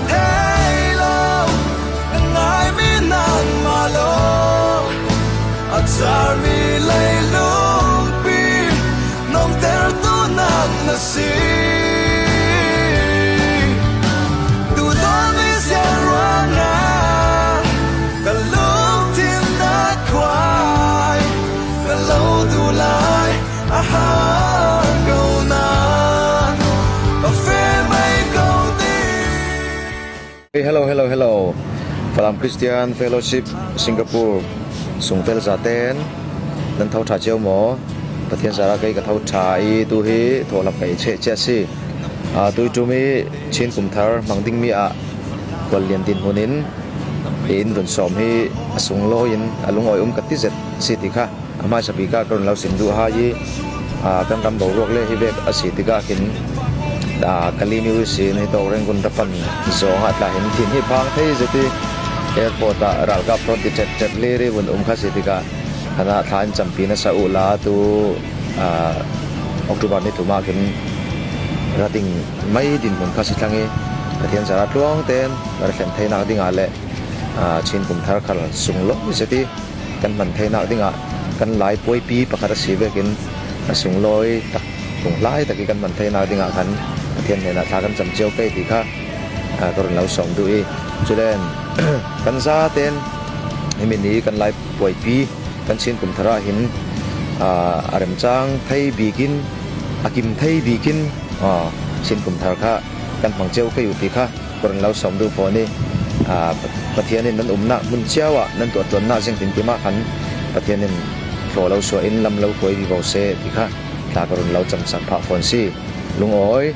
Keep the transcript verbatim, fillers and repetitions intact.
Thei lo, na ngai mi nangmah lo, a char mi leilung pi, nong teltu nang na si. Tu dawn mi sia ruangah, ka lungthin na khuai, ka lo duh lai, a hau ko na, ka fe mai ko ding. Hey, hello, hello, hello. Falam Christian Fellowship Singapore sungtel zaten nan tho ṭha cio maw? Pathian zarah kei ka tho ṭha i, tu hi thawhlap kei cheh cheh si. A, tu i ṭum i Chin kum thar hmang ding mi ah Kual Lian Din Hun in i inn run sawm hi a sunglawi in a lungawi um ka ti zet si ti kha. A hmaisa bik ah ka run lo sim duh hai i, aa, kan ram boruak le hi vek a si tikah khin, aa, Kali mi wi sin hi tawk Rangoon ra pan zawng ah tla hin thin hi phang thei zet i airport ah ralkap rawt ti ṭet ṭet le ri vun um kha si tikah khan ah thla in champi na sa uh la tu, aa, October ni thum ah khin ra ding mai dinhmun kha si thlang i Pathian zarah tluang ten ra thlen theinak dingah le, aa, Chin kum thar khal sunglawi zet i kan hman theinak dingah kan lai puaipi pakhat a si vekin a sunglawi tak, tung hlai tak i kan hman theinak dingah khan Pathian hnenah thla kan cam cio kei ti kha, aa, ka run lo sawm duh i, culen kan zaten himi ni kan lai puaipi kan Chin kum thar ah hin, aa, a remchang thei bikin, a kim thei bikin, aa, Chin kum thar kha kan hmang cio kei uh ti kha ka run lo sawm duh fawn i, aa, Pathian in nan umnak hmun cio ah nan tuah ṭuannak zingtin kim ah khan Pathian in thaw lo suah in lam lo kuai vivo seh ti kha thla ka run lo camsak phah fawn si. Lungawi,